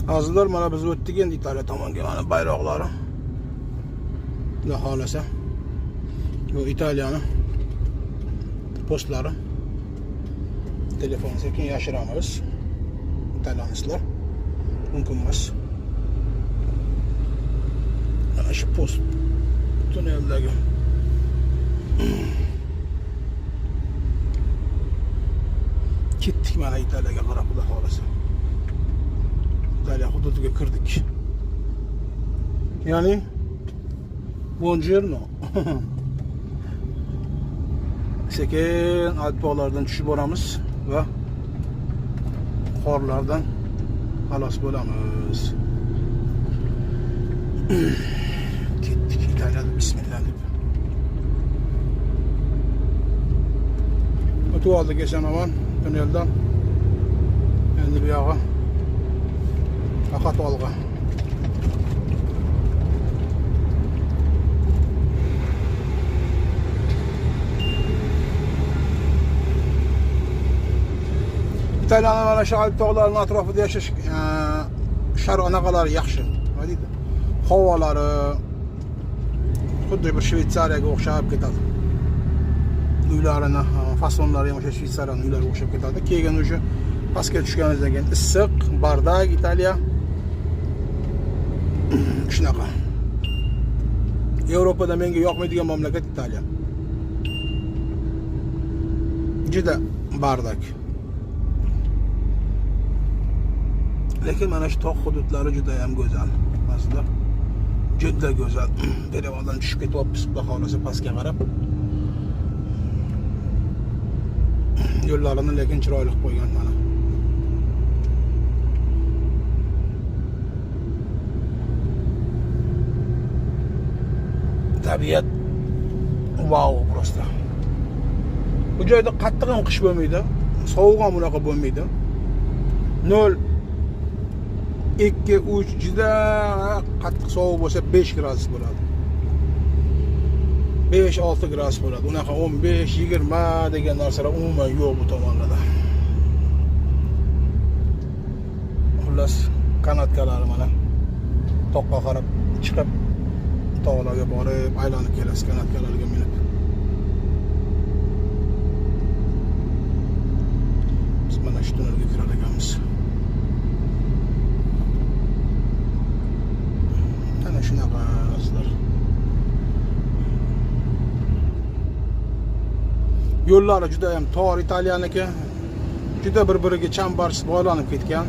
Azizlar, mana biz o'tdik endi Italiya tomonga, mana bayroqlari. Xudo xohlasa. Bu Italiyani postlari. Telefonni sekin yashiramiz. Italyanislar. Mumkin emas. Mana shu post tunneldagi. Ketdik mana Italiyaga qarab, Xudo xohlasa. İtaliya hududiga kirdik. Ya'ni buongiorno. Sekin Alp tog'laridan tushib boramiz va qorlardan xalos bo'lamiz. Ketdik Italiyada, bismillah deb. O'tib oldik eson-omon tunneldan. Endi bu yog'i faqat olg'a. İtalyanlar mana shu Alp tog'larining atrofida yashash shar anaqalari yaxshi. Nima deydi? Havolari xuddi bir Shvetsariyaga o'xshab ketadi. Uylarini, fasonlari ham o'sha Shvetsariyaning uylariga o'xshab ketadi. Keyin o'sha pastga tushganingizdan keyin issiq, bardak Italiya. Shunaqa. Yevropada menga yoqmaydigan mamlakat Italiya. Juda bardak. Lekin mana shu tog' hududlari juda ham go'zal. Aslida juda go'zal. Perevaldan tushib ketyapmiz, Xudo xohlasa pastga qarab. Yo'llarini lekin chiroyli qilib qo'ygan mana. Tabiat vau просто. Bu joyda qattiq ham qish bo'lmaydi, sovuq ham unaqa bo'lmaydi. 0 2 3 juda qattiq sovuq bo'lsa 5 gradus bo'ladi. 5-6 gradus bo'ladi. Unaqa 15-20 degan narsalar umuman yo'q bu tomonlarda. Xullas, kanatkalari mana toqqa qarab chiqib tog'larga borib aylanib kelasiz kanatkalarga minib. Biz mana shu tunnelga kirar ekanmiz. Ana shunaqa, azizlar. Yo'llari juda ham tor Italiyaniki. Juda bir-biriga chambarchas bog'lanib ketgan.